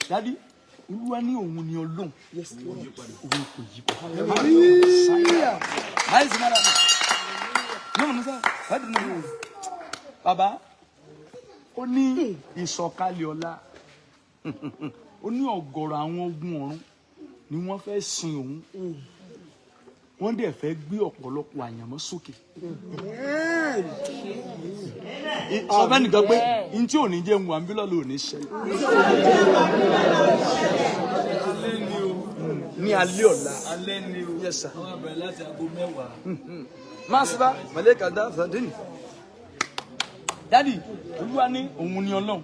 Daddy, Olúwa ní òun ni Ọlọ́run. Òun kò yí padà. Láì sí máa dà. Ní mo sá, láti nínú. Bàbá, ó ní ìsọ̀kalẹ̀ ọ̀la. Ó ní ọ̀gọ̀rọ̀ àwọn ogun ọ̀run ni wọ́n fẹ́ sin òun. Wọ́n dẹ̀ fẹ́ gbé ọ̀pọ̀lọpọ̀ àyànmọ́ sókè. Sọ fẹ́ nìkan pé n tí ò ní jẹ́ ń wà ń bí lọ́lọ́ ò ní ṣẹlẹ̀. Alẹ́ ni o. Ní alẹ́ ọ̀la. Alẹ́ ni o. Yes, sir. Wọ́n máa bẹ̀rẹ̀ láti aago 10. Masiba maleka da sandini. Daddy, Olúwa ní òun ni Ọlọ́run,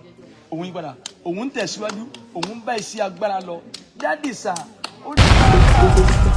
òun yí padà, òun ń tẹ̀síwájú, òun bá iṣẹ́ agbára lọ. Daddy sir, ó ní.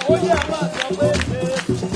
Ó yẹ máa sọ pé Jésù.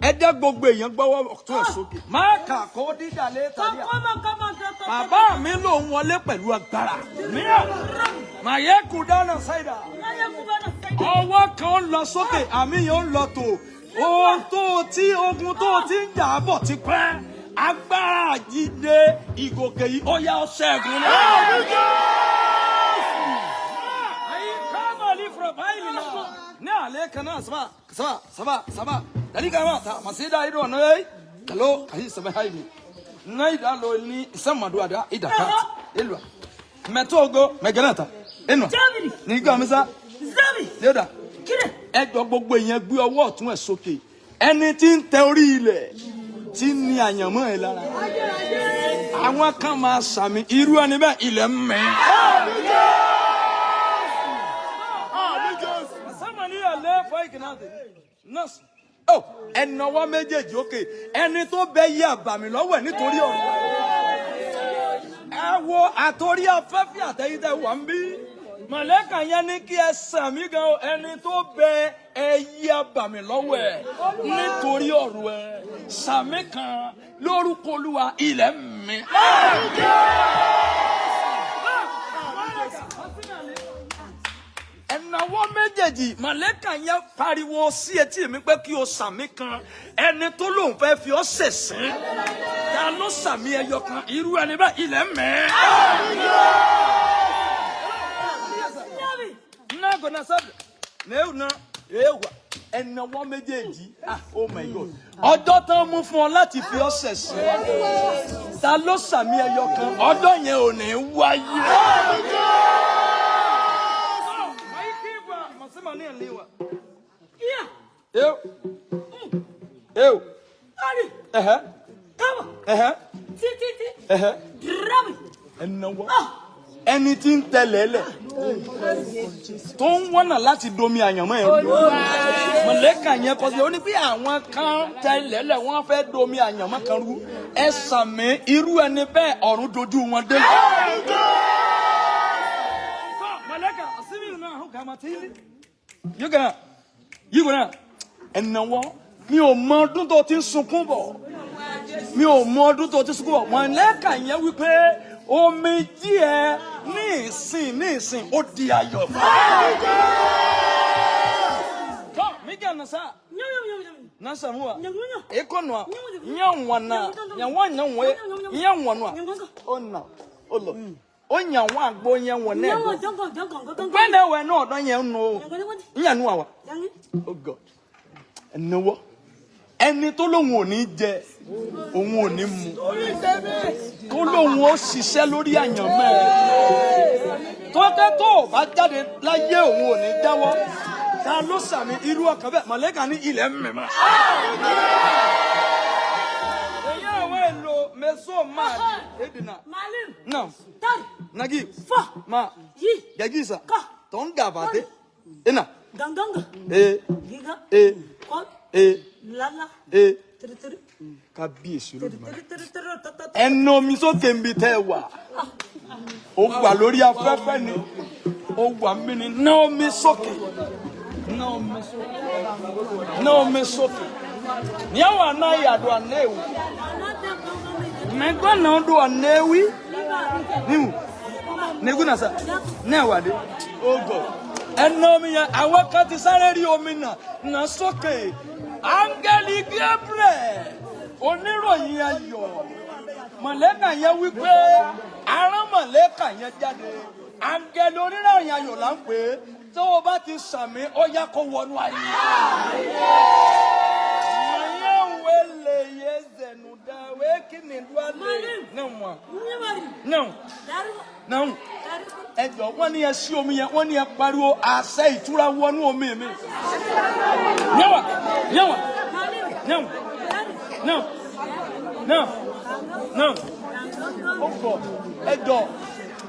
Ẹ jẹ́ gbogbo èèyàn gbọ́wọ́ ọ̀tún ẹ̀ sókè. Má kà kó dídà lé tàbí à. Bàbá mi ló ń wọlé pẹ̀lú agbára. Mìíràn, màyẹ́kù dáná ṣáìdà. Ọwọ́ kan ń lọ sókè, àmì yẹn ń lọ tò. Ohun tó ti ogun tó ti ń jà bọ̀ ti pẹ́. Agbára àjíǹde ìgòkè yìí ó yá ṣẹ́gun náà. Ne ale kana saba saba saba saba dali kama ta masida ido no ei kalo kahi saba haibi nai da lo ni samadu ada ida ka elwa metogo meganata enu ni gba mi sa Zabi leda kire ẹ jọ̀ọ́ gbogbo èèyàn gbé ọwọ́ ọ̀tún ẹ̀ sókè ẹni tí ń tẹ orí ilẹ̀ tí ń ní àyànmọ́ ẹ̀ lára àwọn kan máa sàmì irú ẹni bẹ́ẹ̀ ilẹ̀ ń mẹ́. Ẹnàwọ́ méjèèjì òkè ẹni tó bẹ yí àbàmì lọ́wọ́ ẹ̀ nítorí ọ̀rọ̀ ẹ wo àtòrí afẹ́fẹ́ àtẹ̀yìntẹ̀ wà ń bí mọ̀lẹ́kà yẹn ní kí ẹ sàmì gan o ẹni tó bẹ ẹ yí àbàmì lọ́wọ́ ẹ̀ nítorí ọ̀rọ̀ ẹ sàmì kan lórúkọ Olúwa ilẹ̀ mi. Ẹ̀nàwọ́ méjèèjì mọ̀lẹ́kà yẹn pariwo sí etí mi pé kí o sàmì kan ẹni tó lóun fẹ́ fi ọ́ ṣẹ̀sín ta ló sàmì ẹyọ kan irú ẹni bẹ́ẹ̀ ilẹ̀ mẹ́. Ẹ̀nàwọ́ méjèèjì, oh my God, ọjọ́ tán mú fún ọ láti fi ọ́ ṣẹ̀sín ta ló sàmì ẹyọ kan ọjọ́ yẹn ò ní wáyé. Eu. Ari. Kama. Ti ti ti. Drabi. Ẹnáwó. Ẹni tí ń tẹ̀lé lẹ̀. Tó ń wọ́nà láti domi àyànmọ́ ẹ̀. Mọ̀lẹ́kà yẹn kọ́ sí. Ó ní bí àwọn kan tẹ̀lé lẹ̀ wọ́n fẹ́ domi àyànmọ́ kan rú. Ẹ sàmì irú ẹni bẹ́ẹ̀ ọ̀run dojú wọn dé. Mọ̀lẹ́kà síbí náà ó kà máa tí ì. Yóò yíwọ náà ẹnáwó mi ò mọ ọdún tó ti ń sunkún bọ̀ Mi ò mọ ọdún tó ti sunkún bọ̀. Mọ̀lẹ́kà yẹn wípé omi jí ẹ ní ìsìn ní ìsìn, ó di ayọ̀ fún ọ. Tọ́ mi kẹ́ ẹ̀ sá nasa mu wa ekonua nyanwana nyanwa nyanwe nyanwanua ona olo onyanwa agbo nyanwọ náà gbẹ́ndẹ̀ wẹ̀ náà ọ̀dọ́ yẹn nù o nyanu àwa. Oh God, ẹnáwó ẹni tó lóun ò ní jẹ, òun ò ní mu, tó lóun ó ṣiṣẹ́ lórí àyànmọ́ ẹ̀, tó tẹ́ tó o bá jáde láyé, òun ò ní jáwọ́. Ta ló sàmì irú ọkàn bẹ́ẹ̀? Mọ̀lẹ́kà ní ilẹ̀ mímọ́. Èyí àwọn èlò mẹ́sàn máa èdè náà. Malim. Náà. Tari. Nagi. Fo. Ma. Yi. Gẹ̀gísà. Kọ. Tó ń gàbàdé. Ina. Ganganga. Ee. Giga. Ee. Kọ. Ee. Lala. Ee. Tiri tiri. Kábíyèsí Olódùmarè. Tiri tiri tiri tata. Ẹnu omi sókè ń bi tẹ́ ẹ wà. Ó wà lórí afẹ́fẹ́ ni. Ó wà mí ni. Ná omi sókè. Ná omi sókè. Ná omi sókè. Ní àwọn àná ìyàdó àná èwù. Mẹ́gbọ́n náà dùn àná ewì. Níwù. Nígùn náà sá. Náà wà dé. Oh God. Ẹnu omi yẹn, àwọn kan ti sáré rí omi náà. Nà sókè. Áńgẹ́lì Gabriel. Oníròyìn ayọ̀. Mọ̀lẹ́kà yẹn wípé arán mọ̀lẹ́kà yẹn jáde. Áńgẹ́lì oníròyìn ayọ̀ là ń pè é. Tó o bá ti sàmì, ó yá kó wọnú ayé. Màyẹ̀wé lè yé zẹ̀nùdá wé kí ni lúwalè. Náà Nyamari. náà Daru. náà Daru. ẹ jọ, wọ́n ní ẹ sí omi yẹn, wọ́n ní ẹ pariwo àṣẹ ìtura wọnú omi mi. Yẹwà yẹwà. Malim. Náà. Daru. Náà náà náà. Ó kọ ẹ jọ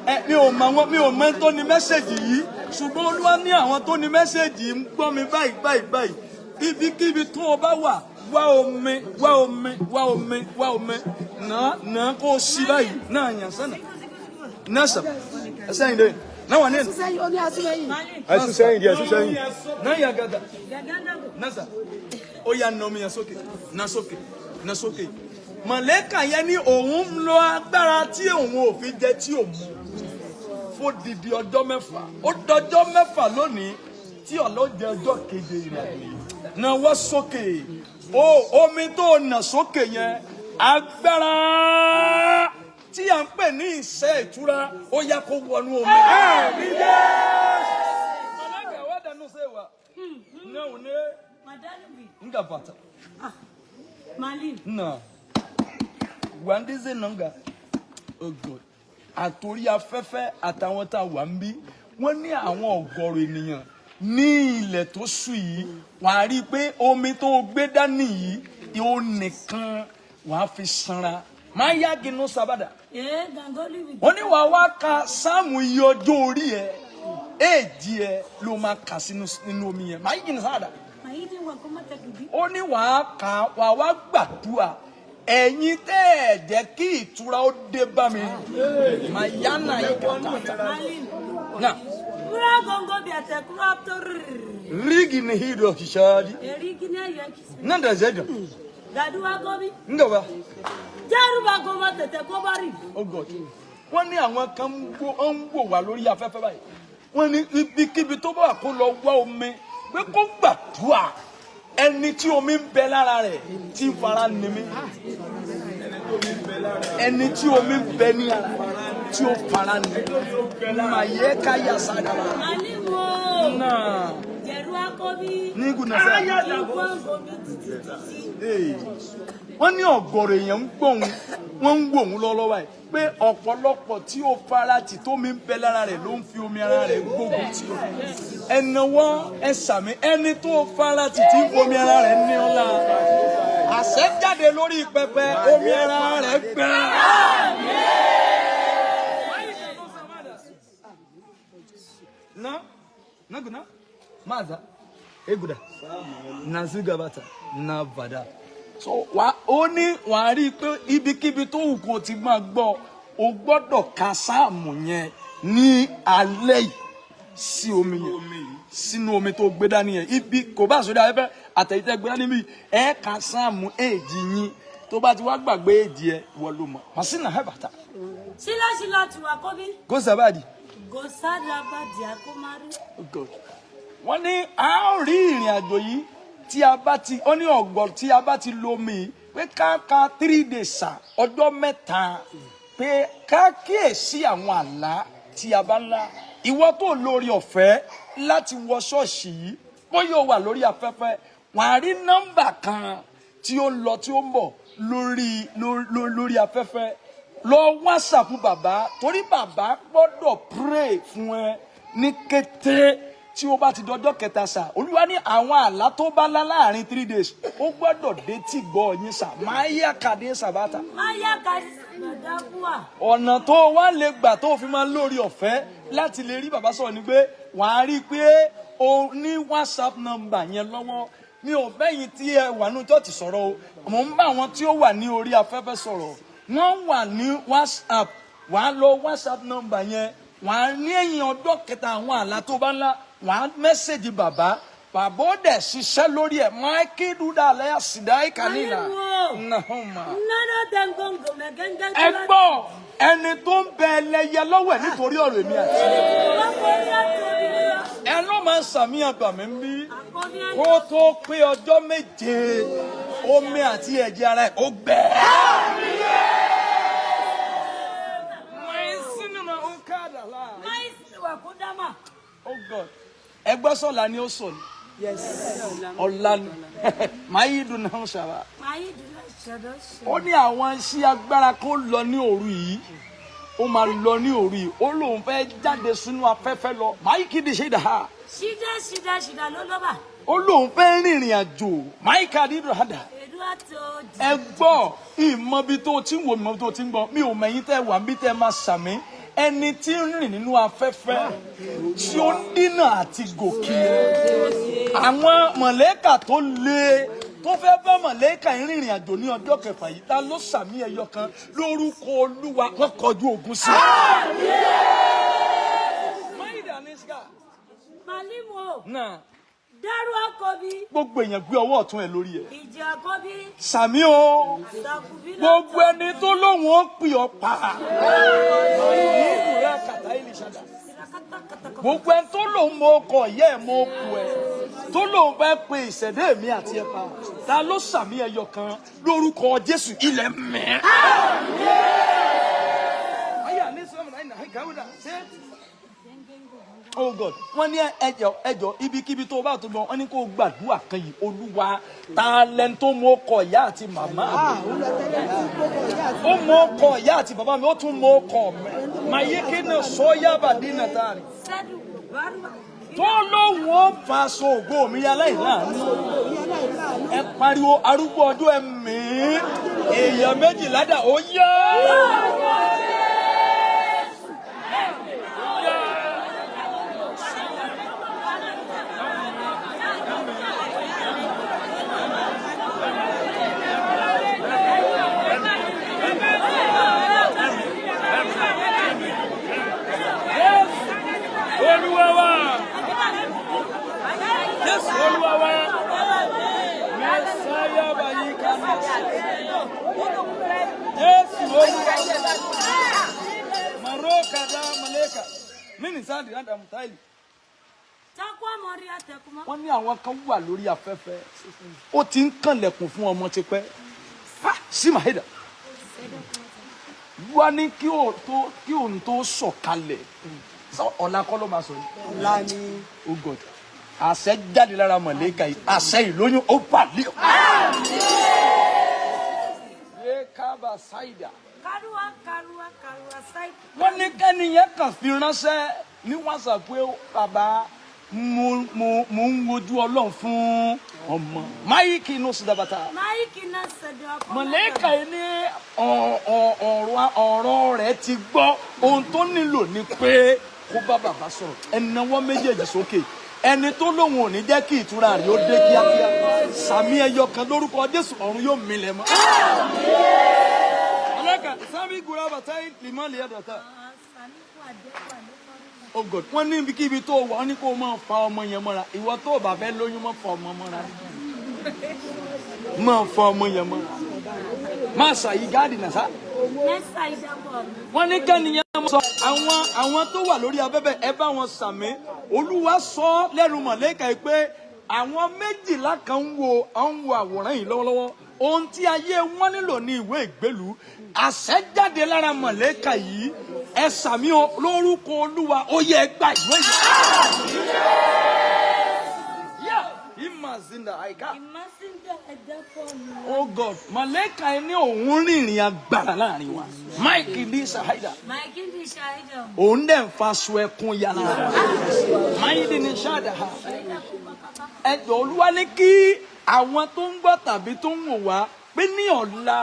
ẹ, mi ò mọ àwọn, mi ò mọ ẹni tó ní message yìí, ṣùgbọ́n Olúwa ní àwọn tó ní message yìí ń gbọ́ mi báyìí báyìí báyìí. Ibikíbi tó o bá wà, wá omi, wá omi, wá omi, wá omi náà náà kó o sí báyìí náà yàn sánà náà sàn ẹsẹ̀ yìí dé náà wà ní ẹnu. Sẹ́yìn, ó ní asúnmẹ́yìn. Malim. Ẹ sún sẹ́yìn díẹ̀, sún sẹ́yìn. Náà yà gàdà. Gaganda. Nasa ó yà nà omi yẹn sókè, nà sókè, nà sókè. Mọ̀lẹ́kà yẹn ní òun ń lo agbára tí òun ò fi jẹ tí òun mú fódìdí ọjọ́ 6. Ó dọjọ́ 6 lónìí tí ọ̀lọ́ jẹ ọjọ́ keje ìrìn àjò yìí. Nawọ́ sókè o. Omi tó nà sókè yẹn, agbára tí à ń pè ní ìṣẹ́ ìtura, ó yá kó wọnú omi. Mọ̀lẹ́kà wà dànù sẹ́wà náà ò ní Madalubi. nga bata. Ah. Malim. Na wandize nanga. Oh God, àtòrí afẹ́fẹ́ àtàwọn tá a wà ń bí, wọ́n ní àwọn ọ̀gọ̀rọ̀ ènìyàn ní ilẹ̀ tó ṣú yìí, wàá rí i pé omi tó gbé dání yìí, ó nìkan wàá fi sanra máa yá ginú sábàdà. Eh, gangoli. Wọ́n ní wàá wá ka sáàmù iye ọjọ́ orí ẹ, éèjì ẹ ló máa kà sínú nínú omi yẹn, máa yí ginú sábàdà. Maidi wa kuma takibi. Ó ní wàá kà, wàá wá gbàdúrà: ẹ̀yin tẹ́ ẹ̀ jẹ́ kí ìtura ó dé bá mi, màá yá náà yìí kàtà. Malim. Náà. Kura gongo biate kura tor. Rígì ní hídọ̀ ṣíṣáàdì. Eri kine yaki. Náà dẹ̀ zẹ́dọ̀. Gaduwa gobi. Ńgàwá. Jaruba goma tete kobari. Oh God, wọ́n ní àwọn kan ń wò wá lórí afẹ́fẹ́ báyìí. Wọ́n ní ibikíbi tó bá wà, kó lọ wá omi, pé kó gbàdúrà: ẹni tí omi ń bẹ lára rẹ̀ tí ń fara ni mí, ẹni tí omi ń bẹ ní ara rẹ̀ tí ó fara ni mà yẹ ká yà sádà. Malim o. Náà. Jeruwa gobi. Ní gùnà sá. Igwa gobi titi titi. Wọ́n ní ọ̀gọ̀rọ̀ èèyàn ń gbóhùn, wọ́n ń wò òun lọ́wọ́ báyìí pé ọ̀pọ̀lọpọ̀ tí ó fara tì tó mi ń bẹ lára rẹ̀ ló ń fi omi ara rẹ̀ gbógun tì ó. Ẹnáwó ẹ sàmì: ẹni tó fara tì tí ń fomi ara rẹ̀ ní ọ̀la, àṣẹ jáde lórí pẹpẹ, omi ara rẹ̀ gbẹ. Na na guna maza eguda na zigabata na vada. So wà ó ní wà á rí i pé ibikíbi tó wù kó ti máa gbọ́, o gbọ́dọ̀ ka sáàmù yẹn ní alẹ́ yìí sí omi yẹn, sínú omi tó gbé dání yẹn. Ibi kò bá sódà afẹ́fẹ́ àtẹ̀yìntẹ́ gbé dání bí, ẹ ka sáàmù èjì yín. Tó bá ti wá gbàgbé èjì ẹ, ìwọ ló mọ̀. Màsínà hẹ́bàtà. Ṣílá ṣílá tiwa kọ́bí. Kó sábàdì. Gòsádà bá di akómárí. Oh God. Wọ́n ní a ó rí ìrìn àjò yìí tí a bá ti, ó ní ọ̀gbọ̀n tí a bá ti lo omi yìí, pé ká ka 3 days sà, ọjọ́ 3, pé ká kíyèsí àwọn àlá tí a bá ń lá. Ìwọ tó lórí ọ̀fẹ́ láti wọ ṣọ́ọ̀ṣì yìí, bóyá o wà lórí afẹ́fẹ́, wàá rí nọ́mbà kan tí ó ń lọ, tí ó ń bọ̀ lórí afẹ́fẹ́. Lọ WhatsApp bàbá, torí bàbá gbọ́dọ̀ pray fún ẹ ní kété tí ó bá ti dọjọ́ kẹta sà. Olúwa ní àwọn àlá tó bá lá láàrin 3 days, ó gbọ́dọ̀ dé tí gbọ́ yín sà. Máa yá kàdé sàbátà. Máyá kàdí sàbàdàbùà. Ọ̀nà tó wá lè gbà tó fi máa lórí ọ̀fẹ́ láti lè rí bàbá sọ̀rọ̀ ni pé wàá rí i pé o ní WhatsApp number yẹn lọ́wọ́. Mi ò bẹ́yìn tí ẹ wà ní church sọ̀rọ̀ o, mò ń bá àwọn tí ó wà ní orí afẹ́fẹ́ sọ̀rọ̀. Wọ́n wà ní WhatsApp. Wàá lọ WhatsApp number yẹn, wàá ní ẹ̀yìn ọjọ́ kẹta, àwọn àlá tó bá ńlá, wàá message bàbá. Bàbá ó dẹ̀ ṣiṣẹ́ lórí ẹ̀. Máìkì dúdà lẹ́yà sídá ìkànnìlà. Ayéwo. Nàhùnmá. Nánà dẹ́ngọ̀ngọ̀ mẹ́gẹ́ngẹ́. Ẹ gbọ́, ẹni tó ń bẹ ẹlẹ́yẹ lọ́wọ́ ẹ̀ nítorí ọ̀rọ̀ èmi àti ẹ ló máa ń sàmì àgbà mi ń bí kó tó pé ọjọ́ 7, omi àti ẹ̀jẹ̀ ara ẹ̀ ó gbẹ. Oh God. Ẹ gbọ́, sọ̀la ni ó sọ ni. Ọ̀la ni màá yí dùn náà ṣàrà. Ó ní àwọn iṣẹ́ agbára kó lọ ní òru yìí, ó máa lọ ní òru yìí. Ó lóun fẹ́ jáde sínú afẹ́fẹ́ lọ. Màá yí kí di ṣe dà. Ṣídà ṣídà ṣídà ló lọ́bà. Ó lóun fẹ́ rìnrìn àjò. Màá yí ká dídùn hàdà. Èdú àti òjì. Ẹ gbọ́, ìmọ̀bi tó ti ń wò, ìmọ̀bi tó ti ń gbọ́, mi ò mẹ̀yìn tẹ́ wà níbi tẹ́ máa sàmí. Ẹni tí ń rìn nínú afẹ́fẹ́ tí ó ń dínà àti gòkè, àwọn mọ̀lẹ́kà tó le tó fẹ́ bá mọ̀lẹ́kà ń rìnrìn àjò ní ọjọ́ kẹfà yìí, ta ló sàmí ẹyọ kan? Lórúkọ Olúwa, wọ́n kọjú ogun sí i. Màlímù. Náà. Dárú àkọ́bí. Gbogbo èèyàn, gbé ọwọ́ ọ̀tún ẹ̀ lórí ẹ̀. Ìjì àkọ́bí. Sàmí o. Sàkùbí. Gbogbo ẹni tó lóun ó pè ọ́ pa. Ìbúra kàtà ìlì ṣàdá. Gbogbo ẹni tó lóun mọ ọkọ ìyá ẹ̀, mọ ọkọ ẹ̀, tó lóun fẹ́ pe ìṣẹ̀dá èmi àti ẹ̀ pa, ta ló sàmí ẹyọ kan? Lórúkọ Jésù, ilẹ̀ mẹ́. Ayé àní sọ́mù náà ìnáwó ṣé. Oh God, wọ́n ní ẹjọ́ ẹjọ́, ibikíbi tó o bá tó gbọ́, wọ́n ní kó o gbàdúrà kan yìí: Olúwa, ta lẹni tó mọ ọkọ ìyá àti màmá mi? Ó mọ ọkọ ìyá àti bàbá mi, ó tún mọ ọkọ mi. Màyéké náà sọ́yà bàdí nàtàrí tó lóun ó fa aṣọ ògo mi aláìláàánú. Ẹ pariwo, arúgbó ọdún, ẹ mìí èèyàn méjìlá dà ó yá. Olúwa wa, Jésù Olúwa wa, Mẹ́sáyà báyìí ká Jésù Olúwa maroka da maleka mini sáàdì rádà mutaili. Takwa mọ̀rí àtẹkùmọ́. Wọ́n ní àwọn kan wà lórí afẹ́fẹ́, ó ti ń kànlẹ̀kùn fún ọmọ tipẹ́. Ha sí mahida wá ní kí òun tó sọ̀kalẹ̀. Sọ ọ̀la kọ́ ló máa sọ yìí. Ọ̀la ni. Oh God, àṣẹ jáde lára mọ̀lẹ́kà yìí, àṣẹ ìlóyún ó bà lé o. Yé kábà ṣáìdà. Karuwa karuwa karuwa sáì. Wọ́n ní kẹ́niyẹn kàn fi ránṣẹ́ ní WhatsApp pé, bàbá, mo ń wojú Ọlọ́run fún ọmọ. Máyìkì inú sídàbàtà. Máyìkì náà sẹ̀dọ̀ àkọ́mọ́. Mọ̀lẹ́kà yìí ní ọ̀rọ̀ rẹ̀ ti gbọ́. Ohun tó nílò ni pé kó bá bàbá sọ̀rọ̀. Ẹnáwó méjèèjì sókè. Ẹni tó lóun ò ní jẹ́ kí ìtura rẹ̀ ó dé kíákíá, sàmì ẹyọ kan: lórúkọ Jésù, ọ̀run yóò milẹ̀ mọ́. Mọ̀lẹ́kà sábì gura bàtà lìmọ́ lè yàtọ̀. Oh God, wọ́n ní ibikíbi tó wà, wọ́n ní kó o máa fa ọmọ yẹn mọ́ra. Ìwọ tó o bá fẹ́ lóyún, máa fa ọmọ mọ́ra, máa fa ọmọ yẹn mọ́ra. Máa ṣàyí gáàdì náà sá. Mẹ́sà ìdàpọ̀ mi. Wọ́n ní kẹ́niyàn sọ àwọn tó wà lórí afẹ́fẹ́, ẹ bá wọn sàmí. Olúwa sọ lẹ́nu mọ̀lẹ́kà yìí pé àwọn 12 kan ń wo àwòrán yìí lọ́wọ́lọ́wọ́. Ohun tí ayé wọn nílò ní ìwé ìgbélú. Àṣẹ jáde lára mọ̀lẹ́kà yìí. Ẹ sàmí o, lórúkọ Olúwa, ó yẹ gba ìwé yìí. Yeah, ìmàzìndà àìká. Ìmásíndà ẹ̀dàpọ̀ mi. Oh God, mọ̀lẹ́kà yìí ní òun rìnrìn agbára láàrin wa. Mike ní Sahida. Màkì ní ṣàìdọ̀. Òun dẹ̀ ń fa aṣọ ẹkún yàrá. Máyídì ní ṣáàdà ha. Ẹjọ́, Olúwa ní kí àwọn tó ń gbọ́ tàbí tó ń wò wá pé ní ọ̀la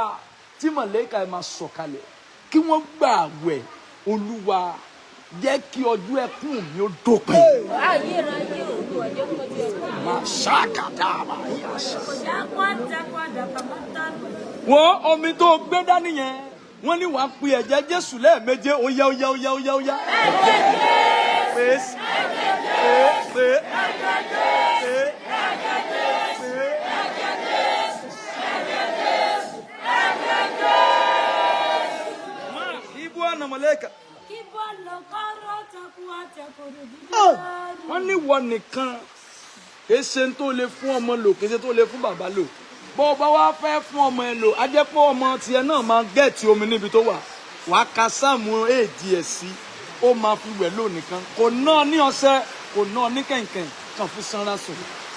tí mọ̀lẹ́kà ẹ̀ máa sọ̀kalẹ̀, kí wọ́n gbà àwẹ̀. Olúwa, jẹ́ kí ọjọ́ ẹkún mi ó dópin. Ayérayé Olúwa, jẹ́ kí ọjọ́ ẹkún. Máa ṣáàkàdá máa yá ṣá. Dákọ̀ àtàkọ̀ àdàkọ̀ mọ́tàlù. Wọ́n omi tó gbé dání yẹn, wọ́n ní wàá pe ẹ̀jẹ̀ Jésù lẹ́ẹ̀méje. Ó yá, ó yá, ó yá, ó yá, ó yá. Pé pé pé pé pé. Máa ibu ànàmọ́lẹ́kà. Kí bọ́ọ̀lù kọ́rọ́ takú àtẹkùrù dúdú. Wọ́n ní wọ nìkan kìí ṣe tó lè fún ọmọ lò, kìí ṣe tó lè fún bàbá lò. Bó o bá wá fẹ́ fún ọmọ ẹ lò, á jẹ́ pé ọmọ tiẹ̀ náà máa get omi níbi tó wà. Wàá ka sáàmù èdè ẹ̀ sí, ó máa fi wẹ̀ lò nìkan. Kò ná ní ọṣẹ, kò ná ní kẹ̀kẹ́, kàn fi sanra sùn.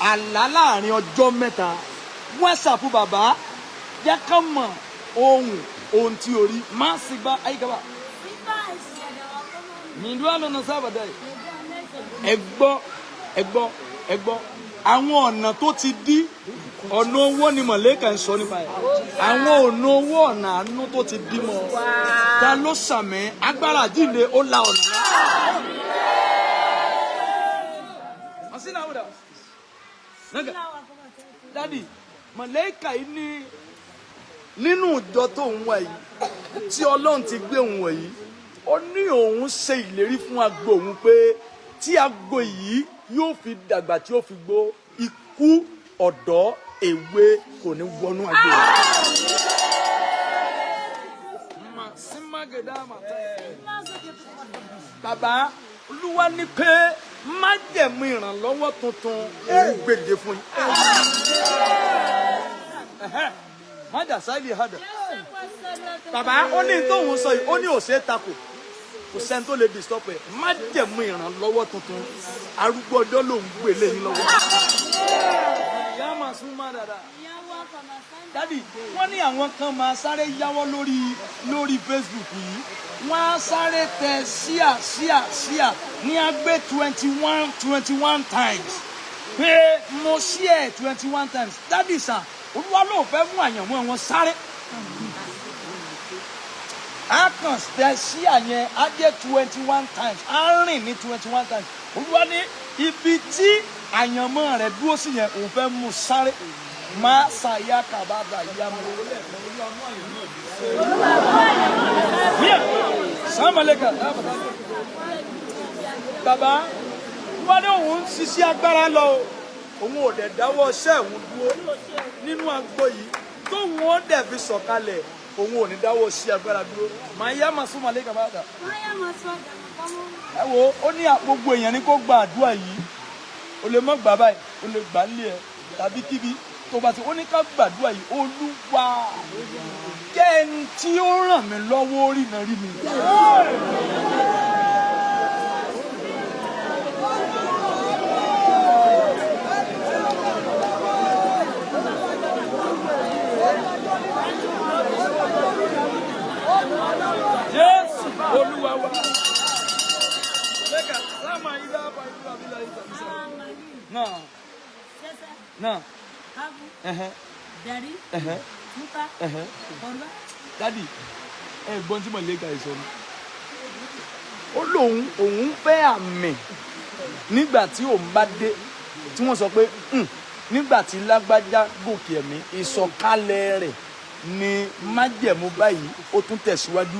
Àlá láàrin ọjọ́ 3, WhatsApp bàbá, jẹ́ ká mọ̀ ohun tí o rí. Má sì gba ayíkaba. Sípà ìṣẹ̀dá ọkọ̀ mọ́. Mìíràn lọ́nà sábàdà yìí. Ẹ gbọ́, ẹ gbọ́, ẹ gbọ́. Àwọn ọ̀nà tó ti dí, ọ̀nà owó ni mọ̀lẹ́kà ń sọ nípa ẹ̀. Àwọn ọ̀nà owó, ọ̀nà àánú tó ti dí mọ́. Ta ló sàmì agbára àjíǹde? Ó la ọ̀nà náà. Ọ̀sìn àwùdà. Daddy, mọ̀lẹ́kà yìí ní nínú ìjọ tó ń wà yìí tí Ọlọ́run ti gbé òun wọ̀ yìí, ó ní òun ṣe ìlérí fún agbo òun pé tí agbo yìí yóò fi dàgbà, tí yóò fi gbó, ikú ọ̀dọ́ èwe kò ní wọnú agbo yìí. Bàbá, Olúwa ní pé májẹ̀mú ìrànlọ́wọ́ tuntun òun gbèdé fún yín. Májà sáìlì hàdà. Bàbá, ó ní tóun sọ yìí, ó ní òsè takò, kò sẹ́ni tó lè disturb ẹ̀. Májẹ̀mú ìrànlọ́wọ́ tuntun, arúgbó ọjọ́ ló ń gbé lé yín lọ́wọ́. Ìyá máa sún má dáadáa. Daddy, wọ́n ní àwọn kan máa sáré yáwọ́ lórí Facebook yìí. Wọ́n á sáré tẹ share, share, share ní agbé 21 21 times, pé mo share 21 times. Daddy sir, Olúwa ló fẹ́ mú àyànmọ́ wọn sáré. A kàn tẹ share yẹn, á jẹ́ 21 times, á rìn ní 21 times. Olúwa ní ibi tí àyànmọ́ rẹ̀ dúró sí yẹn, òun fẹ́ mú sáré. Má ṣàyà kàbàdà yá mi. Sàmàlẹ́kà. Bàbá, wọ́n ní òun ń ṣiṣẹ́ agbára lọ o, òun ò dẹ̀ dáwọ́ iṣẹ́ òun dúró nínú agbo yìí tóun ó dẹ̀ fi sọ̀kalẹ̀. Òun ò ní dáwọ́ iṣẹ́ agbára dúró. Màá yá màá súnmọ́ lẹ́kàn bá dà. Ẹ wo, ó ní gbogbo èèyàn ní kó gba àdúrà yìí. O lè má gbà báyìí, o lè gbà nílé ẹ tàbí kíbi tó bá ti. Ó ní ká gbàdúrà yìí: Olúwa, jẹ́ ẹni tí ó ràn mí lọ́wọ́ rí náà rí mi. Jésù Olúwa wa. Lẹ́kà sáàmà ilé àbá ìlú àbílà ìlú àbísà. Náà náà. Ẹ̀hẹ́. Ẹ̀hẹ́. Ẹ̀hẹ́. Daddy, ẹ gbọ́n tí mọ̀lẹ́kà yìí sọ ni. Ó lóun òun fẹ́ àmì nígbà tí òun bá dé, tí wọ́n sọ pé, "Nígbà tí lágbájá gòkè ẹ̀mí, ìsọ̀kalẹ̀ rẹ̀ ni májẹ̀mú báyìí ó tún tẹ̀síwájú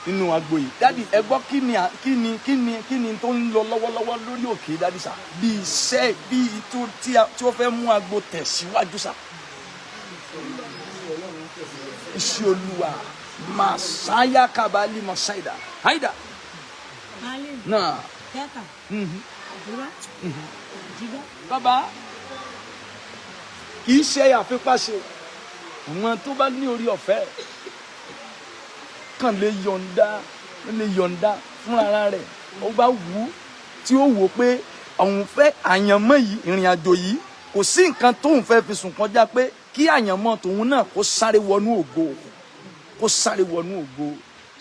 nínú agbo yìí." Daddy, ẹ gbọ́, kí ni tó ń lọ lọ́wọ́lọ́wọ́ lórí òkè, daddy sir, bí iṣẹ́ bí tó tí ó fẹ́ mú agbo tẹ̀síwájú sir? Iṣẹ́ Olúwa masaya kabali masaida haida náà. Bàbá, kì í ṣe àfipáṣe. Àwọn tó bá ní orí ọ̀fẹ́ kàn lè yọ̀ǹda, lè yọ̀ǹda fún ara rẹ̀. Ó bá wù ú tí ó wò pé òun fẹ́ àyànmọ́ yìí, ìrìn àjò yìí, kò sí nǹkan tóun fẹ́ fi sùn kọjá pé kí àyànmọ́ tòun náà kó sáré wọnú ògo, kó sáré wọnú ògo.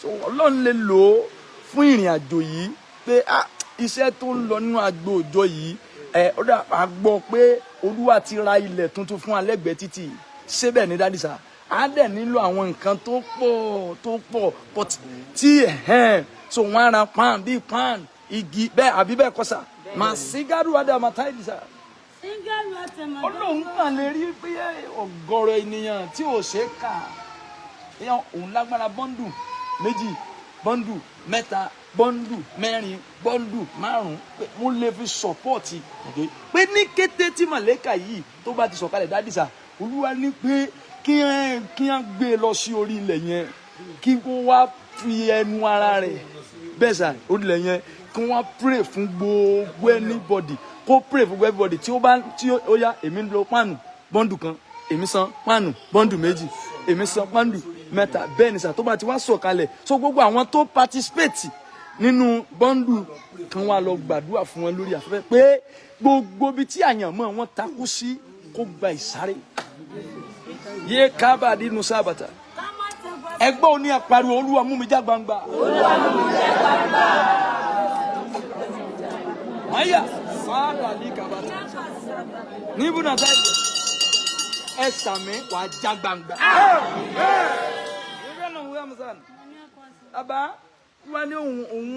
So Ọlọ́run lè lò ó fún ìrìn àjò yìí pé ah, iṣẹ́ tó ń lọ nínú agbo òjò yìí ẹ, ó dà, a gbọ́ pé Olúwa ti ra ilẹ̀ tuntun fún alẹ́gbẹ̀ẹ́ títì síbẹ̀ ní daddy sir. Á dẹ̀ nílò àwọn nǹkan tó pọ̀ tó pọ̀, but tí ẹ̀hẹ́n so wọ́n á ra pan bíi pan igi bẹ́ẹ̀ àbí bẹ́ẹ̀ kọ́ sà màá sí gádùn àdàmà táìlì sà. Ọlọ́run kàn lè rí pé ọ̀gọ̀rọ̀ ènìyàn tí ò ṣe é kà, èèyàn òun lágbára bundle 2, bundle 3, bundle 4, bundle 5, pé mo lè fi support pé ní kété tí màlẹ́kà yìí tó bá ti sọ̀kalẹ̀, daddy sir, Olúwa ní pé kí ẹ gbé e lọ sí orí ilẹ̀ yẹn, kí wọ́n wá fi ẹnu ara rẹ̀ bẹ́ẹ̀ sà, orí ilẹ̀ yẹn, kí wọ́n pray fún gbogbo anybody, kó pray fún gbogbo everybody tí ó bá tí ó yá. Èmi ń lo páànù bundle 1, èmi san páànù bundle 2, èmi san páànù 3. Bẹ́ẹ̀ ni sà, tó bá ti wá sọ̀kalẹ̀, so gbogbo àwọn tó participate nínú bundle kan wá lọ gbàdúrà fún wọn lórí afẹ́fẹ́ pé gbogbo ibi tí àyànmọ́ wọn takú sí, kó gba ìsáré yé kábàdí nínú sábàtà. Ẹgbẹ́ òní ẹ̀ pariwo, "Olúwa, mú mi já gbangba." Olúwa, mú mi já gbangba. Maya sáàdà ní kàbàtà níbo náà sáyé ẹ sàmì, wàá já gbangba. Bàbá wá ní òun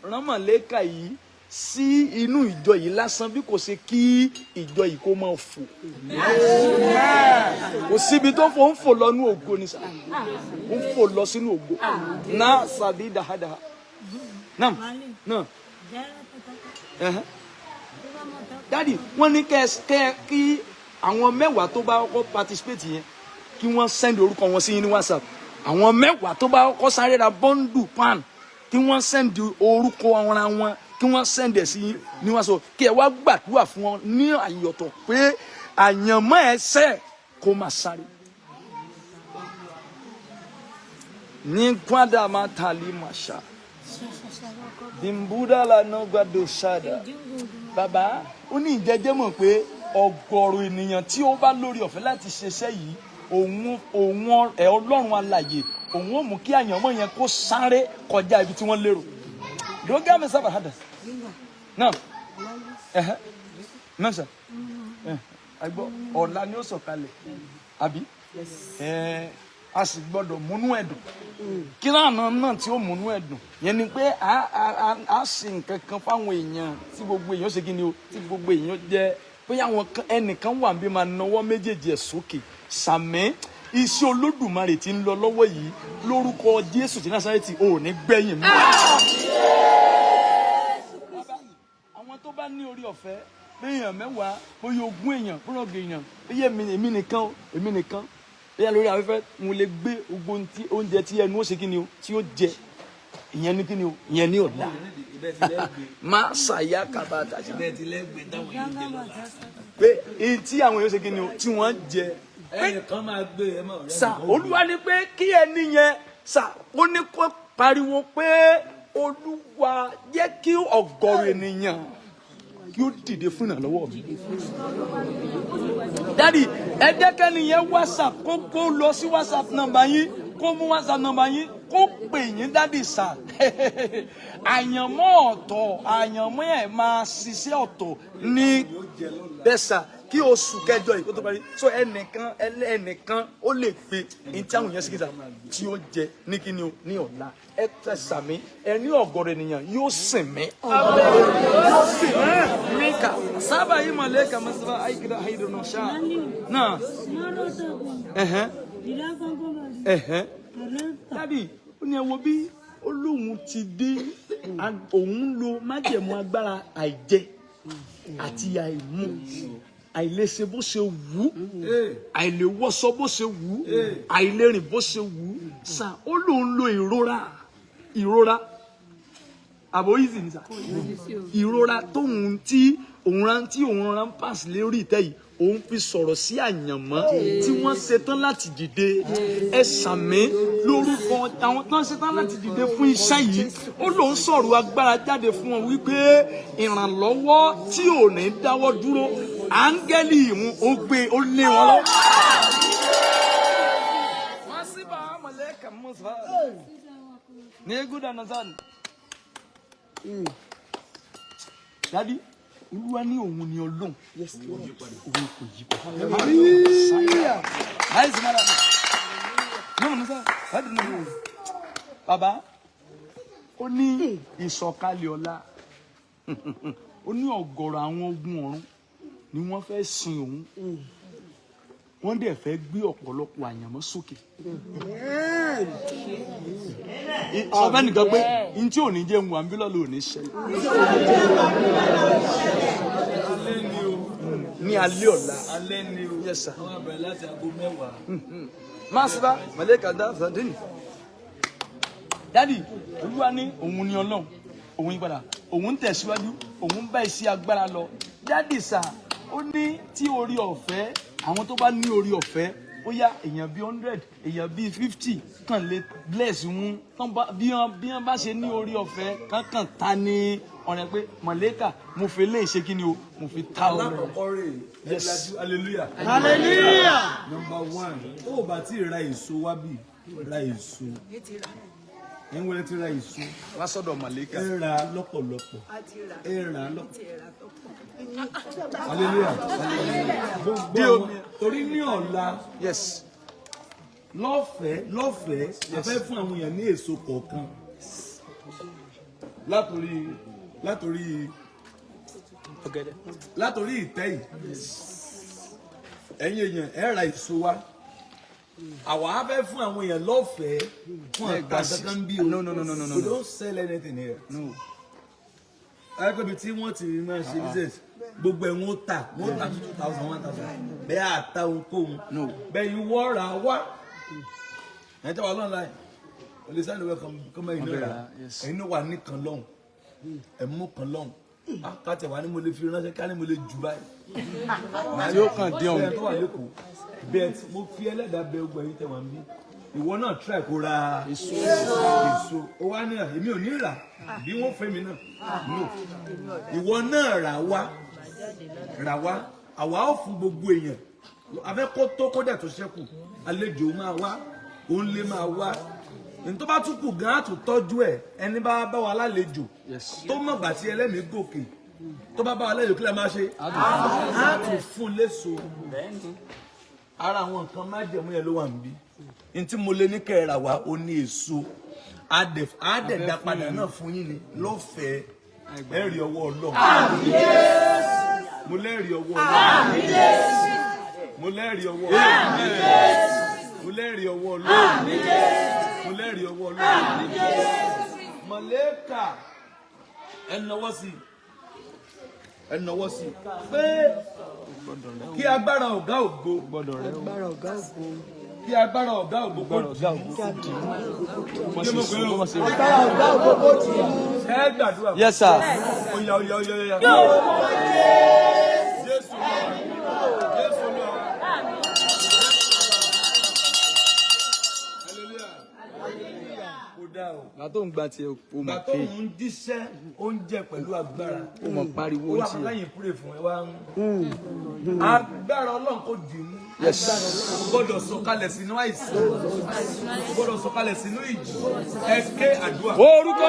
ò rán màlẹ́kà yìí sí inú ìjọ yìí lásán bí kò ṣe kí ìjọ yìí kó máa fò. Kò síbi tó fò, ń fò lọ ní ògo ni sà, ń fò lọ sínú ògo náà sàbí dáadáa náà náà. Ẹ̀hẹ́n. Daddy, wọ́n ní kẹ́ kí àwọn 10 tó bá kọ́kọ́ participate yẹn, kí wọ́n send orúkọ wọn sí yín ní WhatsApp. Àwọn 10 tó bá kọ́kọ́ sáré ra bundle pan, kí wọ́n send orúkọ ara wọn, kí wọ́n send ẹ̀ sí yín ní WhatsApp, kí ẹ wá gbàdúrà fún wọn ní àyọ̀tọ̀ pé àyànmọ́ ẹsẹ̀ kó máa sáré. Ní kwada máa tàlí màṣá bimbuda la nọgbàdo sada. Bàbá, ó ní ìjẹjẹ mọ̀ pé ọ̀gọ̀rọ̀ ènìyàn tí ó bá lórí ọ̀fẹ́ láti ṣiṣẹ́ yìí, òun ẹ̀ Ọlọ́run alàyè, òun ó mú kí àyànmọ́ yẹn kó sáré kọjá ibi tí wọ́n lérò. Dógá mi sábà hádà náà ẹ̀hẹ́ mẹ́sà ẹ̀ àgbọ̀ ọ̀la ni ó sọ̀kalẹ̀ àbí ẹ̀, a sì gbọ́dọ̀ múnú ẹ̀dùn. Kí lánàá náà tí ó múnú ẹ̀dùn yẹn ni pé a ṣe nǹkan kan fáwọn èèyàn tí gbogbo èèyàn ṣe kí ni o, tí gbogbo èèyàn jẹ, bóyá àwọn ẹnìkan wà bí máa nawọ́ méjèèjì ẹ̀ sókè. Sàmẹ́, iṣẹ́ Olódùmarè tí ń lọ lọ́wọ́ yìí, lórúkọ Jésù tí Násárẹ́tì, ò ní gbẹ̀yìn mi. Àwọn tó bá ní orí ọ̀fẹ́, béèyàn 10, bóyá 20 èèyàn, bóyá 30 èèyàn, bóyá èmi nìkan, èmi nìkan, bóyá lórí afẹ́fẹ́, mo lè gbé gbogbo oúnjẹ tí ẹnu ó ṣe kí ni o, tí ó jẹ ìyẹn ní kí ni o, ìyẹn ní ọ̀la má ṣàyà kàbàtà pé èyí tí àwọn èèyàn ṣe kí ni o, tí wọ́n jẹ. Ẹnìkan máa gbé ẹ mọ̀. Sà, Olúwa ní pé kí ẹni yẹn sà, ó ní kó pariwo pé, "Olúwa, jẹ́ kí ọ̀gọ̀rọ̀ ènìyàn kí ó dìde fún ìrànlọ́wọ́ mi." Daddy, ẹ jẹ́ kẹ́ni yẹn WhatsApp, kó lọ sí WhatsApp number yín, kó mú WhatsApp number yín, kó pè yín. Daddy sà, àyànmọ́ ọ̀tọ̀, àyànmọ́ ẹ̀ máa ṣiṣẹ́ ọ̀tọ̀ ní bẹ́ẹ̀ sà, kí oṣù kẹjọ yìí kó tó parí. So ẹnìkan ó lè pe ní tí àwọn èèyàn sì kìsà tí ó jẹ ní kíni o ní ọ̀la. Ẹ tẹ sàmí, ẹ ní ọ̀gọ̀rọ̀ ènìyàn yóò sìn mí. Yóò sìn mí kà sábà yìí màlẹ́kà mọ́sábà àyíkìdá àyídùnú ṣáà náà. Ẹ̀hẹ́n ẹ̀hẹ́n. Daddy, ó ní ẹ wo bí ó lóun ti dé, òun lo májẹ̀mú agbára àìjẹ àti àìmu. Àìlèṣe bó ṣe wù ú, àìlèwọṣọ bó ṣe wù ú, àìlérìn bó ṣe wù ú sà. Ó lóun lo ìrora, ìrora àbò easy ni sà. Ìrora tóun tí òun rán tí òun rán pass lórí ìtẹ́ yìí, òun fi sọ̀rọ̀ sí àyànmọ́ tí wọ́n ṣetán láti dìde. Ẹ sàmí lórúkọ àwọn tó ń ṣetán láti dìde fún iṣẹ́ yìí. Ó lóun sọ̀rọ̀ agbára jáde fún wọn wípé ìrànlọ́wọ́ tí ò ní dáwọ́ dúró, áńgẹ́lì ìhun ó gbé ó lé wọn lọ. Masiba maleka musa. Ne guda nazan. Daddy, Olúwa ní òun ni Ọlọ́run. Òun kò yí padà. Láìsí mọ́ra. Yóò mú sá. Láti nù. Bàbá, ó ní ìsọ̀kalẹ̀ ọ̀la. Ó ní ọ̀gọ̀rọ̀ àwọn ogun ọ̀run ni wọ́n fẹ́ sin òun. Wọ́n dẹ̀ fẹ́ gbé ọ̀pọ̀lọpọ̀ àyànmọ́ sókè. Sọ fẹ́ nìkan pé n tí ò ní jẹ́ ń wà ń bí lọ́lọ́ ò ní ṣẹlẹ̀. Alẹ́ ni o. Ní alẹ́ ọ̀la. Alẹ́ ni o. Yes, sir. Wọ́n máa bẹ̀rẹ̀ láti aago 10. Masiba maleka da sandini. Daddy, Olúwa ní òun ni Ọlọ́run, òun yí padà, òun ń tẹ̀síwájú, òun ń bá iṣẹ́ agbára lọ. Daddy sà, ó ní tí orí ọ̀fẹ́, àwọn tó bá ní orí ọ̀fẹ́, ó yá èèyàn bíi 100, èèyàn bíi 50 kàn lè bless wọn. Tán bí wọ́n bá ṣe ní orí ọ̀fẹ́, kankan ta ní ọ̀rẹ́ pé mọ̀lẹ́kà mo fi lè ṣe kí ni o, mo fi ta ọ̀rẹ́. Alákọ̀ọ́kọ́ rè é. Yes. Hallelujah. Hallelujah. Number one, tó o bá tí ì ra èso wá bí, ra èso. Ẹ̀ ń wọlé tí ra èso. Wá sọ́dọ̀ mọ̀lẹ́kà. Ẹ ra lọ́pọ̀lọpọ̀. Ẹ ra lọ́pọ̀lọpọ̀. Hallelujah. Gbogbo àwọn torí ní ọ̀la lọ́fẹ̀ẹ́ lọ́fẹ̀ẹ́, a fẹ́ fún àwọn èèyàn ní èso kọ̀ọ̀kan látòrí Ọ̀gẹ̀dẹ̀. látòrí ìtẹ́ yìí. Ẹ̀yin èèyàn, ẹ ra èso wa, àwa á fẹ́ fún àwọn èèyàn lọ́fẹ̀ẹ́ fún àgbà kankan bí o. No, no, no, no, no, no. We don't sell anything here. No. Ayẹ́pẹ́bi tí wọ́n ti máa ṣe business, gbogbo ẹ̀ wọ́n tà, wọ́n tà 2,000, 1,000, bẹ́ẹ̀ àtà ohunkóhun. No. Bẹ́ẹ̀ ìwọ rà wá, ẹ̀yin tí wà lọ́nà láì olùsẹ́ni wẹ̀ kọ́mọ ìlú rà. Ẹ̀yin náà wà ní kan lọ́hùn, ẹ̀ mú kan lọ́hùn káàtẹ̀ wà ní mo lè fi ránṣẹ́ ká ní mo lè jù báyìí. Tí ó kàn dé ọ̀hún. Bẹ́ẹ̀ tó wà lẹ́kọ̀ọ́ bẹ́ẹ̀ tí mo fi ẹlẹ́dàá bẹ ogun ẹ̀yin tẹ̀ wá ń bí, ìwọ náà try kó ra èso. Èso ó wá ní èmi ò ní rà bí wọ́n fẹ́ mi náà. No, ìwọ náà rà wá, rà wá, àwa ó fún gbogbo èèyàn. Afẹ́ kó tó kó dẹ̀ tó ṣẹ́kù, àlejò máa wá, òun lè máa wá, ní tó bá tún kù gan á tún tọ́jú ẹ̀. Ẹni bá bá wa lálejò tó mọ̀gbà tí ẹlẹ́mìí gòkè, tó bá bá wa lálejò, kí la máa ṣe? Á tún fún léso. Ara àwọn nǹkan májẹ̀mú yẹn ló wà níbí. Ní tí mo lè ní kẹ́ẹ̀rà wá, ó ní èso, á dẹ̀ dá padà náà fún yín ni lọ́fẹ̀ẹ́. Ẹ rí ọwọ́ Ọlọ́run. Mo lẹ́rìí ọwọ́ Ọlọ́run. Mo lẹ́rìí ọwọ́ Ọlọ́run. Mo lẹ́rìí ọwọ́ Ọlọ́run. Mo lẹ́rìí ọwọ́ Ọlọ́run. Mọ̀lẹ́kà, ẹ nawọ́ sí, ẹ nawọ́ sí pé kí agbára ọ̀gá ògo, Agbára ọ̀gá ògo. kí agbára ọ̀gá ògo kó dì í mú. Agbára ọ̀gá ògo kó dì í mú. Ẹ gbàdúrà. Yes, sir. Oya, oya, oya, oya. Jésù Olúwa. Jésù Olúwa. Hallelujah. Kò dáa o. Gbà tó ń gba tiẹ̀, o mọ̀ Gbà tó pé ń jíṣẹ́ oúnjẹ pẹ̀lú agbára. o mọ̀ pariwo Ó wà ń tiẹ̀. lẹ́yìn pray fún ẹ wá ń. Agbára Ọlọ́run kò dì í mú. Yes. Kò gbọ́dọ̀ sọ̀kalẹ̀ sínú àìsàn. Kò gbọ́dọ̀ sọ̀kalẹ̀ sínú ìjì. Ẹ ké àdúrà. Orúkọ.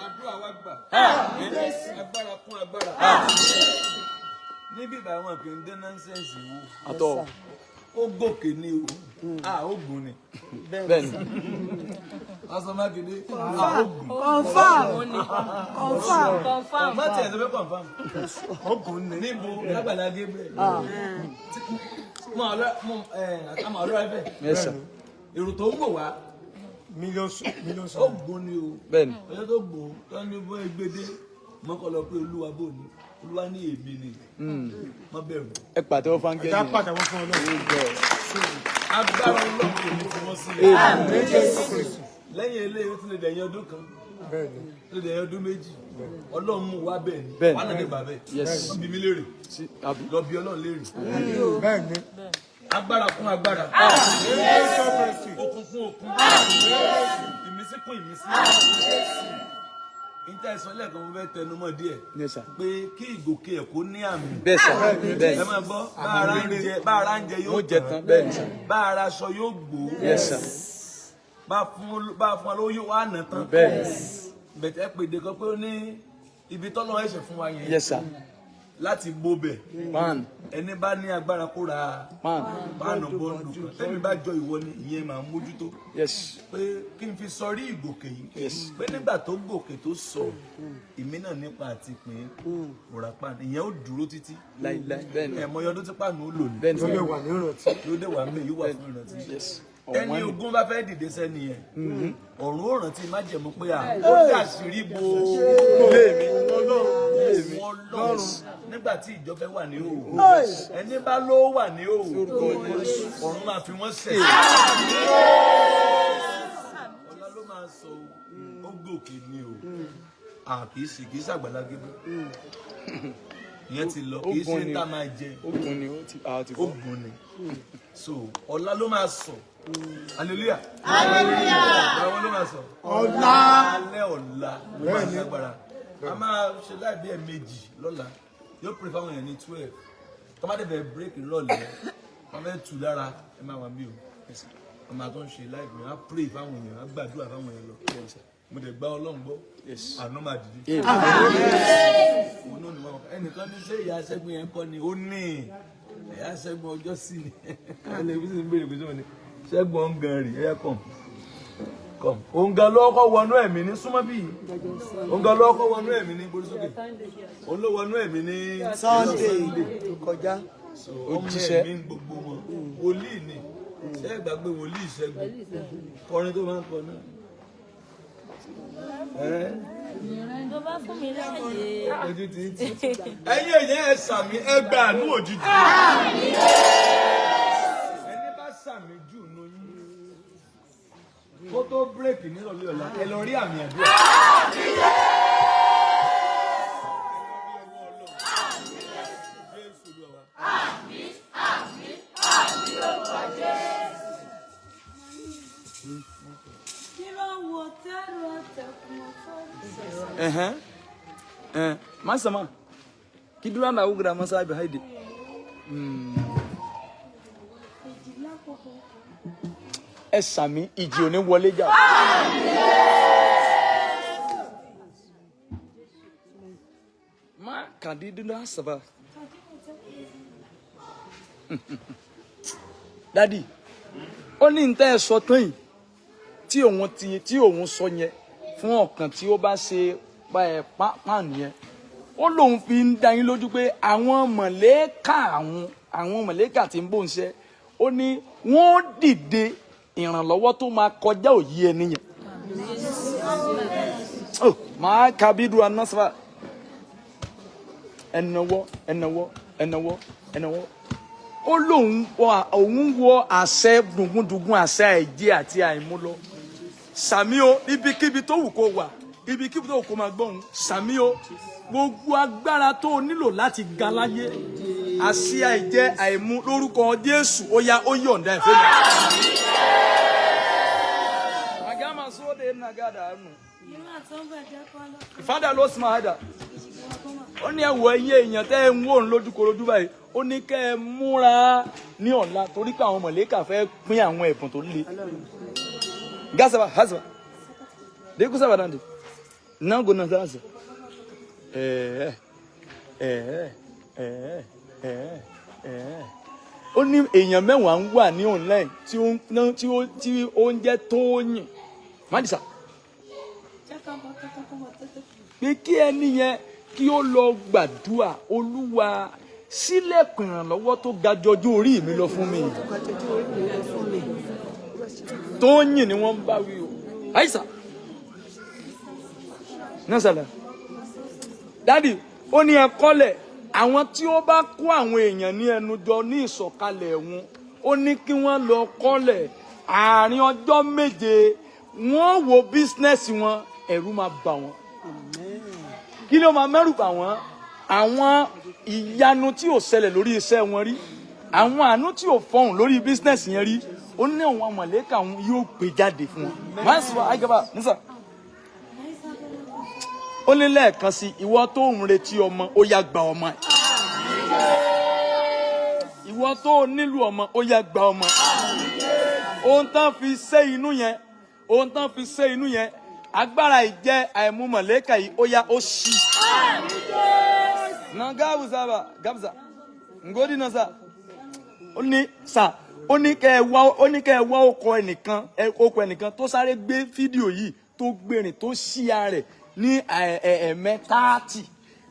Àdúrà wa gbà. Agbára kún agbára. Níbí ìbá wọn kì í dé nonsense wo. Àtọ. Ó gòkè ni o. A ó gùn ni. Bẹ́ẹ̀ni. Pásítọ̀ Mákindé, a ó gùn. Confirm. Confirm. Confirm. Má tiẹ̀ sọ pé confirm. Ó gùn ni. Níbo lágbàlá Gabriel. Mo àlọ́ mo ẹ̀ àmọ̀ àlọ́ ẹ̀fẹ̀. Yes sir. Èrò tó ń wò wá, Millions, millions. ó gùn ni o. Bẹ́ẹ̀ni. Ọjọ́ tó gùn tó ní bó egbede mọ́kọ́ lọ pé Olúwa bò ní. Olúwa ní èmi ni. Má bẹ̀rù. Ẹ pàtẹ́wọ́ fún Ẹja áńgẹ́lì. pàtàkì fún Ọlọ́run. Agbára Ọlọ́run kò ní fi wọ́n sílẹ̀. Lẹ́yìn eléyìí ó tún lè dẹ̀yìn ọdún kan, Bẹ́ẹ̀ni. ó lè dẹ̀yìn ọdún 2. Ọlọ́run mú wa bẹ́ẹ̀ ni. Bẹ́ẹ̀ni. Wà á nàdé bà bẹ́ẹ̀. Yes. Wọ́n bí mi léèrè. Sí, àbí? Lọ bí Ọlọ́run léèrè. Bẹ́ẹ̀ni. Agbára kún agbára. Okun kún okun. Ìmísí kún ìmísí. Níta ẹ̀sán lẹ́ẹ̀kan mo fẹ́ tẹnu mọ́ díẹ̀. Yes sir. Pé kí ìgòkè ẹ̀ kó ní àmì. Bẹ́ẹ̀ sir. Ẹ Bẹ́ẹ̀ni. máa gbọ́, bá ara ń jẹ yóò Mo jẹ tán. Bẹ́ẹ̀ni sir. Bá ara aṣọ yóò gbó. Yes sir. Bá fún wa lówó yóò wá nà tán. Bẹ́ẹ̀ni. Bẹ̀tẹ̀ pèdè kan pé ó ní ibi tọ́lọ́ ẹ̀ṣẹ̀ fún wa yẹn Yes sir. láti bó bẹ̀. Pan. Ẹni bá ní agbára kó ra Pan. páànù bọ́ọ̀lù kan. Tẹ́mi bá jọ ìwọ ni ìyẹn máa mójútó. Yes. Pé kí n fi sọrí ìgòkè yìí. Yes. Pé nígbà tó gòkè tó sọ, èmi náà nípa àti pín òrà páànù. Ìyẹn ó dúró títí. Láíláí. Bẹ́ẹ̀ni. Ẹ̀mọye ọdún tí páànù ó lò ní. Bẹ́ẹ̀ni Ló lè sir. wà ní ìrántí. Yóò dé wà mí, yóò wà fún ìrántí. Yes. Ẹni Ọ̀wọ́n ni. ogun bá fẹ́ dìde sẹ́ni yẹn, ọ̀run ó rántí májẹ̀mú pé à ó dàṣírí bo Ilé mi. òun Ọlọ́run nígbà tí ìjọ fẹ́ wà ní òwò. Ẹni bá ló wà ní òwò, ọ̀run máa fi wọ́n sẹ̀. Ọlá ló máa sọ o, ó gòkè ni o. À kìí ṣe kìí ṣàgbàlá Gabriel. Ìyẹn ti lọ, kìí ṣe ń tá máa jẹ. Ogun ni ó ti a ti Ó bọ́. gùn ni. So ọlá ló máa sọ. Hallelujah. Hallelujah. Ọlá ló máa sọ. Ọlá. Alẹ́ ọ̀la ló máa lágbára. A máa ṣe láìbí ẹ̀ méjì lọ́la. Yóò pray fáwọn èèyàn ní 12. Tó bá dẹ̀ fẹ́ break ìrọ̀lẹ́, wọ́n fẹ́ tù lára ẹ máa wà mí o. Wọ́n máa tó ń ṣe láìpẹ́, wọ́n á pray fáwọn èèyàn, wọ́n á gbàdúrà fáwọn èèyàn lọ. Mo dẹ̀ gba Ọlọ́run gbọ́. Yes. Àánú máa dìde. Òun náà ni wọ́n ẹnìkan ní ṣé ìyá Ṣẹ́gun yẹn kọ́ ni ó ní ìyá Ṣẹ́gun ọjọ́ sí ni. Ẹlẹ́bí sì ń béèrè pé sóun ni Ṣẹ́gun ọ̀ǹgàn rè é kàn kàn. Òǹgàn ló kọ́ wọnú ẹ̀mí ní súnmọ́ bí yìí. Òǹgàn ló kọ́ wọnú ẹ̀mí ní gbórí sókè. Òun ló wọnú ẹ̀mí ní Sunday tó kọjá. So, ọmọ jíṣẹ́. ẹ̀mí gbogbo wọn. Wòlíì ni. Ṣé ẹ gbàgbé wòlíì Ṣẹ́gun? Kọrin tó máa ń kọ náà. Ẹ́ Tó bá fún mi láàyè. ojú ti ń tì. Ẹ̀yin èèyàn ẹ sàmì ẹ gba àánú òjijì. Ẹni bá sàmì jù nù yín. Kó tó bírèkì nírọ̀lẹ́ ọ̀la, ẹ lọ rí àmì àdúrà. Jésù Olúwa wa. Kí ló ń wo tẹ́rù ọ̀tẹ̀kùn ọ̀fọ́? Ẹ̀hẹ́n. Ẹ̀hẹ́n. Masama. Kidura na ugra masa behind it. Èjìlá kòkó. Ẹ sàmì ìjì ò ní wọlé jà. Má kàdídúrà sábà. Dádì, ó ní n tẹ́ ẹ sọ tán yìí tí òun ti tí òun sọ yẹn fún ọ̀kan tí ó bá ṣe pan yẹn. Ó lóun fi ń dá yín lójú pé àwọn mọ̀lẹ́kà àwọn mọ̀lẹ́kà tí ń bò ń ṣe ó ní wọ́n dìde ìrànlọ́wọ́ tó máa kọjá òye ẹni yẹn. Oh, máa kábídù anásífà ẹnàwọ́ ẹnàwọ́ ẹnàwọ́ ẹnàwọ́ ó lóun òun wọ àṣẹ dùngúndùngún àṣẹ àìjẹ àti àìmúlọ. Sàmí o, ibikíbi tó wù kó wà, ibikíbi tó wù kó máa gbọ́hùn, sàmí o, gbogbo agbára tó o nílò láti ga láyé, àṣẹ àìjẹ àìmú lórúkọ Jésù, ó yá ó yọ̀ǹda ẹ̀fẹ́ mi. Agama sóde nagada nù. Irú àtọ́gbẹ̀dẹ́ kọ́ ló. Ìfádà ló sì máa dà. Ó ní ẹ̀wọ̀ ẹ̀yìn èèyàn tẹ́ ẹ ń wò ń lójúkorojú báyìí, ó ní kẹ́ ẹ múra ní ọ̀la torí pé àwọn mọ̀lẹ́kà fẹ́ pín àwọn ẹ̀bùn tó le. Gasaba, hasaba. Deku saba dande. Nango na sasa. Eh eh eh eh. Ẹ̀ẹ́ ẹ̀ẹ́, ó ní èèyàn 10 ń wà ní online tí ó ń tí ó tí ó ń jẹ́ Tóyìn Mádìsá, pé kí ẹni yẹn kí ó lọ gbàdúrà, Olúwa, sílẹ̀kùn ìrànlọ́wọ́ tó ga jọjú orí mi lọ fún mi. Tóyìn ni wọ́n ń bá wí o. Àìsà nọ́sàlẹ̀ daddy, ó ní ẹ kọ́lẹ̀, àwọn tí ó bá kó àwọn èèyàn ní ẹnu jọ ní ìsọ̀kalẹ̀ wọn, ó ní kí wọ́n lọ kọ́lẹ̀, àárín ọjọ́ 7 wọ́n wo business wọn, ẹ̀rù máa bà wọ́n. Kí ló máa mẹ́rù bà wọ́n? Àwọn ìyanu tí ò ṣẹlẹ̀ lórí iṣẹ́ wọn rí, àwọn àánú tí ò fọhùn lórí business yẹn rí, ó ní àwọn mọ̀lẹ́kà wọn yóò gbé jáde fún wọn. Máa ń sọ àgàbà nísà, ó ní lẹ́ẹ̀kan sí, ìwọ tó ń retí ọmọ, ó yá, gba ọmọ ẹ̀. Ìwọ tó nílò ọmọ, ó yá, gba ọmọ. Ohun tán fi ṣe inú yẹn, ohun tán fi ṣe inú yẹn, agbára ìjẹ àìmú mọ̀lẹ́kà yìí, ó yá, ó ṣí. Na gabuza gabza ngodi na sa, ó ní sà, ó ní kẹ́ ẹ wá ọkọ ẹnìkan, ọkọ ẹnìkan tó sáré gbé fídíò yìí, tó gbèrìn, tó ṣíà rẹ̀ ní ẹ̀ẹ̀mẹ́ 30.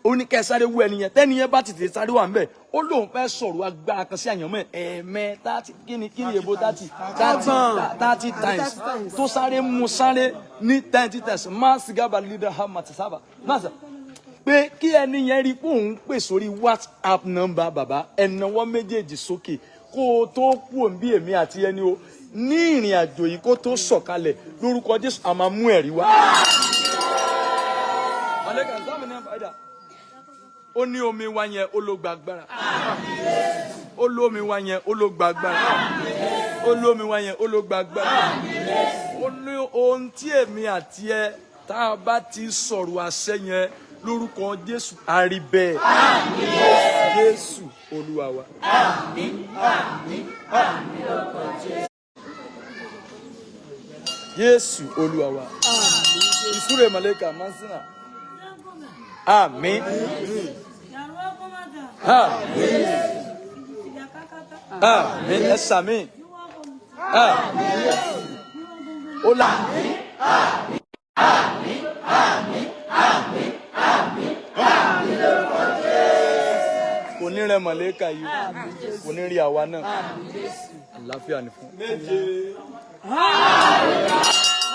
Ó ní kẹ́ ẹ sáré wú ẹni yẹn, tẹ́ni yẹn bá tètè sáré wà ńbẹ̀, ó lóun fẹ́ sọ̀rọ̀ agbára kan sí àyànmọ́ ẹ̀ ẹ̀ẹ̀mẹ́ 30. Kí ni èbó 30? 30 times tó sáré mú sáré ní 30 times. Má sigaba leader ha matisaba má sà pé kí ẹni yẹn rí pé òun pè sórí WhatsApp number bàbá. Ẹnáwó méjèèjì sókè kó o tó kú òun bí èmi àti ẹni o ní ìrìn àjò yìí, kó tó sọ̀kalẹ̀ lórúkọ Jésù, a máa mú ẹ̀rí wá. Màlẹ́kà sáàmì ní àfàìdá, ó ní omi wa yẹn, ó ló gba agbára. Ó lómi wa yẹn, ó ló gba agbára. Ó lómi wa yẹn, ó ló gba agbára. Ó ní ohun tí èmi àti ẹ tá a bá ti sọ̀rọ̀ àṣẹ yẹn lórúkọ Jésù, a rí bẹ́ẹ̀. Jésù Olúwa wa. Àmín, àmín, àmín lórúkọ Jésù. Jésù Olúwa wa. Ìsúre màlẹ́kà masina. Àmín. Àmín. Àmín. Ẹ sàmín. Àmín. Ó là. Àmín, àmín, àmín, àmín, àmín lórúkọ Jésù. Kò ní rẹ màlẹ́kà yìí o, kò ní rí àwa náà. Àlàáfíà ni fún. Méje. Hallelujah,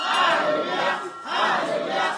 hallelujah, hallelujah.